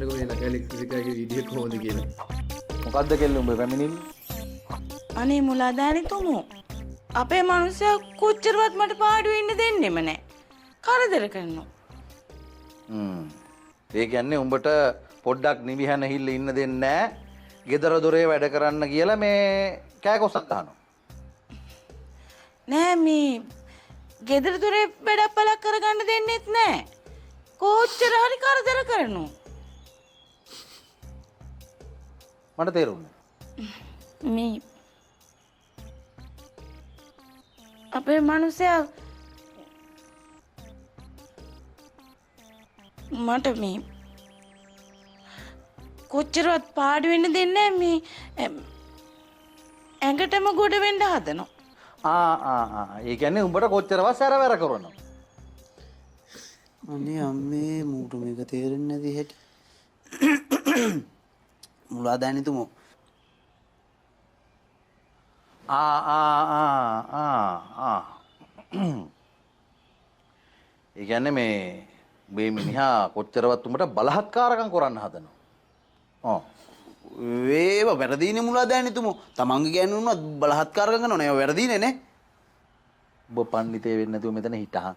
බලන්නකෝ මේ ලකැලෙක්ට්‍රිකාගේ වීඩියෝ කොහොමද කියලා. මොකද්ද කෙල්ල උඹ පැමිණිල්ල? අනේ මුලාදානිතුමෝ, අපේ මනුස්සයා කොච්චරවත් මට පාඩුවේ ඉන්න දෙන්නෙම නෑ. කරදර කරනවා. ඒ කියන්නේ උඹට පොඩ්ඩක් නිවිහැනහිල්ල ඉන්න දෙන්නේ නෑ. ගෙදර දොරේ වැඩ කරන්න කියලා මේ කෑකොස්සක් ගහනවා. නෑ, මේ ගෙදර දොරේ වැඩක් පලක් කරගන්න දෙන්නෙත් නෑ. කොච්චර හරි කරදර කරනවා. මට තේරුන්නේ මේ අපේ මනුස්සයා මට මේ කොච්චරවත් පාඩු වෙන්න දෙන්නේ නෑ. මේ ඇඟටම ගොඩ වෙන්න හදනවා. ආ ආ ආ ඒ කියන්නේ උඹට කොච්චරවත් සැරවැර කරනවා. අනේ අම්මේ, මූට මේක තේරෙන්නේ නැති හැටි. මුලාදානිතුමෝ. ආ ආ ආ ආ ආ ඒ කියන්නේ මේ මේ මිනිහා කොච්චරවත් උඹට බලහත්කාරකම් කරන්න හදනවා. ඔව්. ඒව වැරදීනේ මුලාදානිතුමෝ. තමන්ගේ ගෑනු වුණත් බලහත්කාරකම් කරනවා නේ. ඒව වැරදීනේ නේ. උඹ පණ්ඩිතේ වෙන්නේ නැතුව මෙතන හිටහන්.